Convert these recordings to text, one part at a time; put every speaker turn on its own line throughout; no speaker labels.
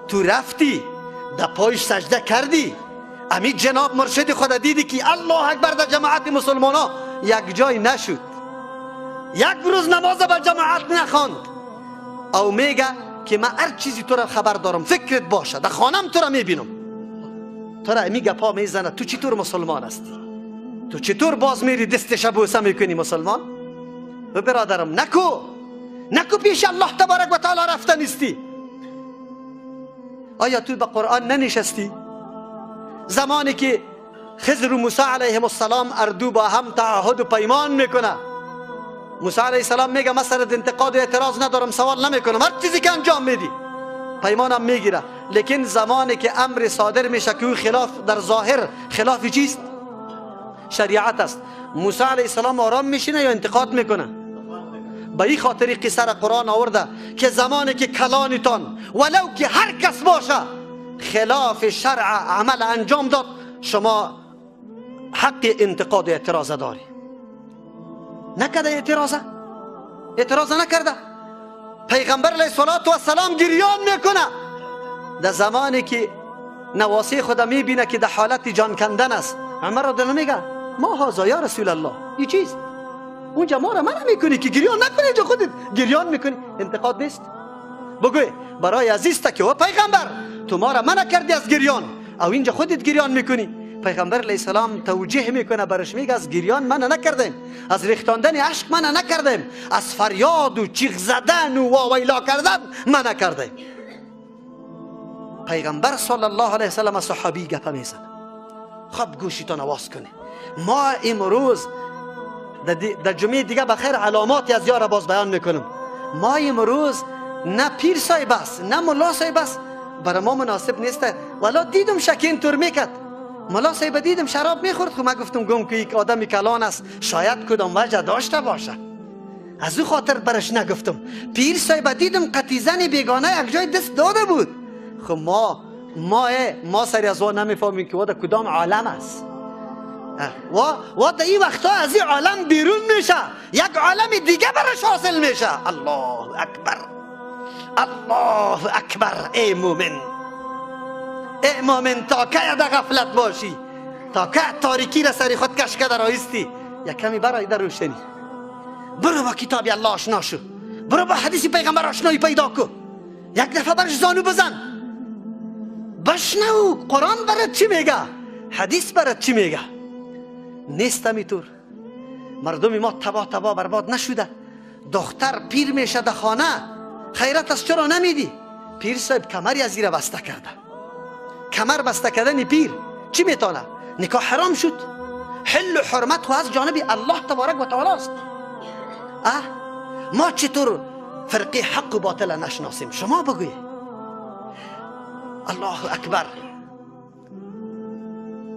تو رفتی در پایش سجده کردی، امی جناب مرشد خود دیدی که الله اکبر در جماعت مسلمان ها یک جای نشد، یک روز نماز به جماعت نخواند. او میگه که من هر چیزی تو را خبر دارم، فکرت باشه در خانم تو را میبینم. تو را امی گپا میزنه، تو چطور مسلمان هستی؟ تو چطور باز میری دستش بوسه میکنی مسلمان؟ و برادرم نکو، نکو پیش الله تبارک و تعالی رفته نیستی. آیا تو به قرآن ننشستی؟ زمانی که خضر و موسی علیهم السلام اردو با هم تعهد و پیمان میکنه، موسی علیه السلام میگه من سرت انتقاد و اعتراض ندارم، سوال نمیکنم، هر چیزی که انجام میدی پیمانم میگیره. لیکن زمانی که امر صادر میشه که او خلاف در ظاهر خلاف چیست؟ شریعت است، موسی علیه السلام آرام میشینه یا انتقاد میکنه؟ به این خاطر قصه را قرآن آورده که زمانی که کلانتان ولو که هر کس باشه خلاف شرع عمل انجام داد، شما حق انتقاد و اعتراض داری. نکرده اعتراض، اعتراض نکرده. پیغمبر علیه الصلاة والسلام گریان میکنه در زمانی که نواسی خود میبینه که در حالت جان کندن است. عمر رضی الله میگه ما هذا یا رسول الله، این چیست؟ اونجا ما را منع میکنی که گریان نکنی، اینجا خودت گریان میکنی، انتقاد نیست؟ بگوی برای عزیز که او پیغمبر تو ما را منع کردی از گریان، او اینجا خودت گریان میکنی. پیغمبر علیه السلام توجیه میکنه برش، میگه از گریان منع نکردیم، از ریختاندن اشک منع نکردیم، از فریاد و چیغ زدن و واویلا کردن منع کردیم. پیغمبر صلی الله علیه وسلم صحابی گپ میزنه. خب گوشیتان آواز کنه. ما امروز در جمعه دیگه بخیر علاماتی از یار باز بیان میکنم. ما امروز نه پیر صاحب است نه ملا صاحب است، برای ما مناسب نیست. ولی دیدم شکین تور میکرد، ملا صاحب دیدم شراب میخورد، خب من گفتم گم که یک آدم کلان است شاید کدام وجه داشته باشه، از او خاطر برش نگفتم. پیر صاحب دیدم قطیزن بیگانه یک جای دست داده بود. خب ما سری از وا نمیفهمیم که وا در کدام عالم است. وا در این وقتا از این عالم بیرون میشه، یک عالم دیگه برش حاصل میشه. الله اکبر، الله اکبر. ای مومن، ای مومن، تا که در غفلت باشی، تا که تاریکی را سری خود کش کرده رایستی، یک کمی برای در روشنی برو با کتاب الله آشنا شو، برو با حدیث پیغمبر آشنایی پیدا کو، یک دفعه برش زانو بزن، بشنو قرآن برات چی میگه، حدیث برات چی میگه. نیست همیطور. مردم ما تباه تباه برباد نشده. دختر پیر میشه در خانه، خیرت از چرا نمیدی؟ پیر صاحب کمری از زیر بسته کرده. کمر بسته کردن پیر چی میتونه؟ نکاح حرام شد. حل و حرمت خو از جانب الله تبارک و تعالی است. ما چطور فرقی حق و باطل نشناسیم؟ شما بگوی. الله اکبر.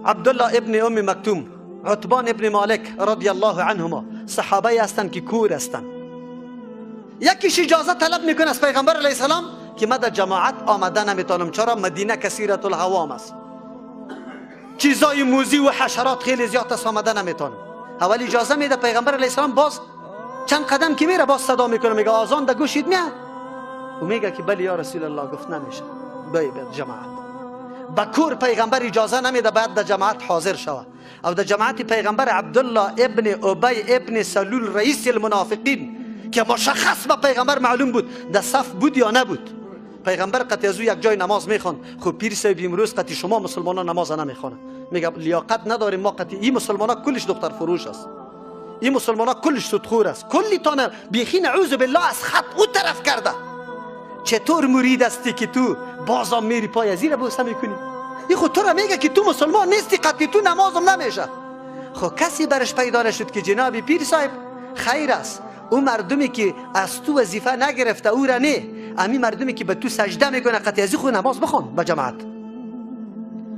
عبدالله ابن ام مکتوم، عتبان ابن مالک رضی الله عنهما صحابه هستند که کور هستند. یکیش اجازه طلب میکنه از پیغمبر علیه السلام که من در جماعت آمده نمیتونم، چرا؟ مدینه کثیرت الهوام است، چیزای موزی و حشرات خیلی زیاد است، آمده نمیتونم. اول اجازه میده پیغمبر علیه السلام، باز چند قدم که میره باز صدا میکنه، میگه آذان در گوشید میاد؟ و میگه که بله یا رسول الله. گفت نمیشه، بای به جماعت. به کور پیغمبر اجازه نمیده باید در جماعت حاضر شوه. او در جماعت پیغمبر عبدالله ابن ابی ابن سلول رئیس المنافقین که مشخص به پیغمبر معلوم بود در صف بود یا نبود، پیغمبر قطعی از او یک جای نماز میخوان. خب پیر صاحب امروز قطعی شما مسلمانان نماز نمیخوانه، میگه لیاقت نداریم ما قطعی، این مسلمانا کلش دختر فروش است، این مسلمانا کلش سودخور است، کلی تانه بیخی نعوذ بالله از خط او طرف کرده. چطور مرید هستی که تو بازم میری پای از این بوسه میکنی؟ این خود تو را میگه که تو مسلمان نیستی، قطعی تو نمازم نمیشه. خب کسی برش پیدا نشد که جناب پیر صاحب خیر است، او مردمی که از تو وظیفه نگرفته او را نه، امی مردمی که به تو سجده میکنه قطعی از خود نماز بخوان به جماعت،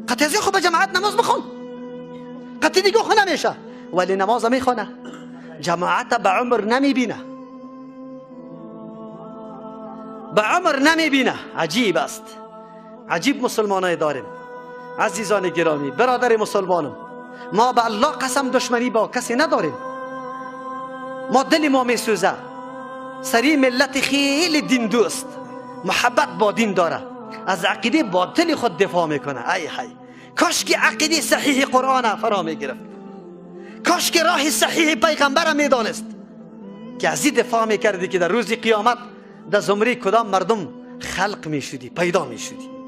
قطعی از خود به جماعت نماز بخوان، قطعی دیگه خو نمیشه، ولی نماز میخوانه، جماعت به عمر نمیبینه، به عمر نمیبینه. عجیب است، عجیب مسلمانای داریم. عزیزان گرامی، برادر مسلمانم، ما به الله قسم دشمنی با کسی نداریم. ما دل ما میسوزه سری ملت خیلی دین دوست، محبت با دین داره، از عقیده باطل خود دفاع میکنه. ای هی، کاش که عقیده صحیح قرآن فرا میگرفت، کاش که راه صحیح پیغمبر میدانست که از این دفاع میکردی که در روز قیامت در زمره کدام مردم خلق میشدی، پیدا میشدی.